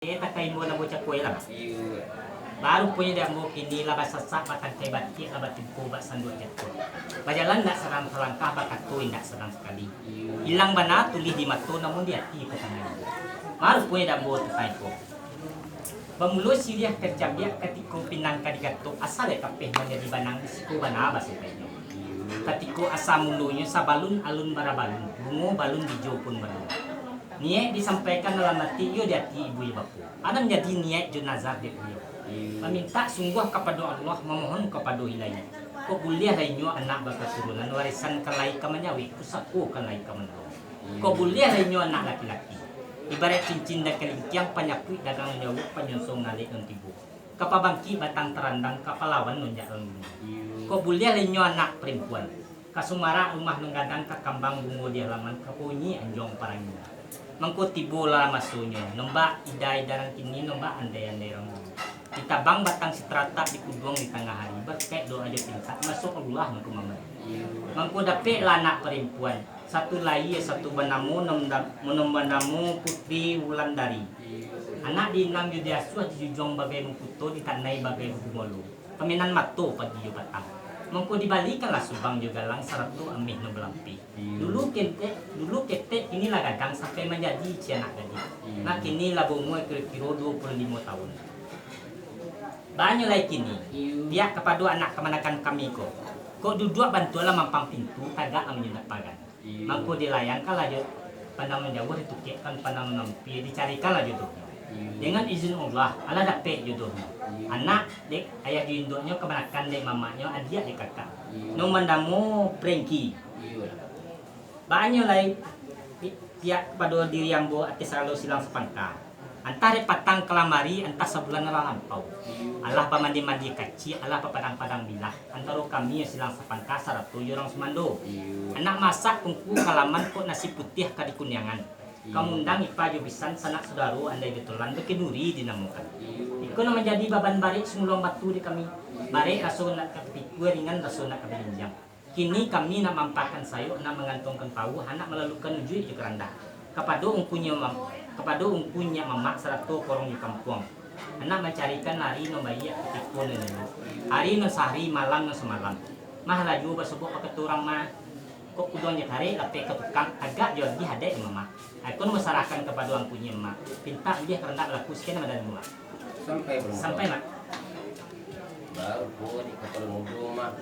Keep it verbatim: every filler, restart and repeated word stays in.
Eh, takai ambo nan bocakoi lah. Iyo. Baru punyo di ambo kini lah basasak, batangkai batiak, lah batimpo bak sanduak jatuah. Bajalan indak sadang salangkah, bakato indak sadang sakali. Iyo. Ilang bana tulih di mato, namun di ati ka tangan. Baru punyo di ambo takai ko. Bamulo siriah ka cabiak, katiko pinang ka digatok, asa dek kapeh manjadi banang, di siko bana basampai nyo. Katiko asa mulonyo sabalun alun barabalun, bungo balun bijo pun balun. Niaik disampaikan dalam ati, iyo di ati ibu jo bapo. Anak manjadi niaik jo nazar dek baliau. Mamintak sungguah kapado Allah, mamohon kapado Ilahi. Kok buliah lai nyo anak bakaturunan, warisan kan lai ka manyawik, pusako kan lai ka manolong. Kok buliah lai nyo anak laki-laki, ibaraik cincin nan kalintiang, panyapuik dagang nan jauah, panyonsong nan alek nan tibo. Ka pabangkik batang tarandang, ka palawan nonjak lalu. Kok buliah lai nyo anak parimpuan, ka sumarak rumah nan gadang, ka kambang bungo di halaman, ka paunyi anjuang parangi. Mangko tibolah masonyo, nan bak idai darang kini, nan bak andai-andai rang dulu. Ditabang batang sitaratak, dikuduang di tangah ari, barakaik doa jo pintak, masuak Allah mangko mambari. Mangko dapeklah anak parimpuan, satu lai, satu banamo, nan da-, nan banamo Putri Wulandari. Anak diinang jo diasuah, dijujuang bagai mangkuto, ditanai bagai gumolo. Paminan mato pagi jo patang. Mangko dibalikanlah subang jo galang, sarato ameh nan balampih. Dulu ketek, dulu ketek, kini lah gadang, sampai manjadi cianak gadih. Nah, kini lah baumua kiro-kiro duo puluah limo tahun. Banyak lai kini, pihak kapado anak kamanakan kami ko. Kok duduak bantuaklah mampang pintu, tagak lah manyundak pagan. Mangko dilayangkanlah jo pandang nan jauah, ditukekkan pandang nan ampia, dicarikanlah jodohnyo. Dengan izin Allah, alah dapek jodohnyo. Anak dek ayah jo induaknyo, kamanakan dek mamaknyo, adiak dek kakak. Nan banamo Prengki. Banyak lai pi-, pihak kapado diri ambo, ateh sagalo silang sapangka. Antah dek patang kalamari, antah sabulan lah lampau. Alah bamandi-mandi kacik, alah bapadang-padang bilah, antaro kami jo silang sapangka sarato jo urang sumando. Anak masak kungku kalaman, kok nasi putiah ka dikuniangan. Ka mangundang ipa jo bisan, sanak sudaro, andai jo tolan, bakenuri dinamokan. Iko nan manjadi baban barek sumuluang batu di kami. Barek raso nak ka tapikua, ringan raso nak ka balinjang. Kini kami nak maampakan sayok, nak mangantongkan pauah, nak malalukan ujuik jo karandak. Kapado ungkunyo mam-, kapado ungkunyo mamak sarato korong di kampuang. Anak mancarikan ari nan baiak katiko nan elok. Ari nan sahari, malam nan samalam. Mah lah juo basobok bakato urang mah. Kok kuduang jo karek lapek ka tukang, agak jo agiah adaik dek mamak. Ai ko nan basarahkan kapado angku nyo, Mak. Pintak buliah karandak balaku, sakian nan dari Mak. Sampai, Mak. Sampai, Mak. Baru ko di kapalo mudo, Mak, ko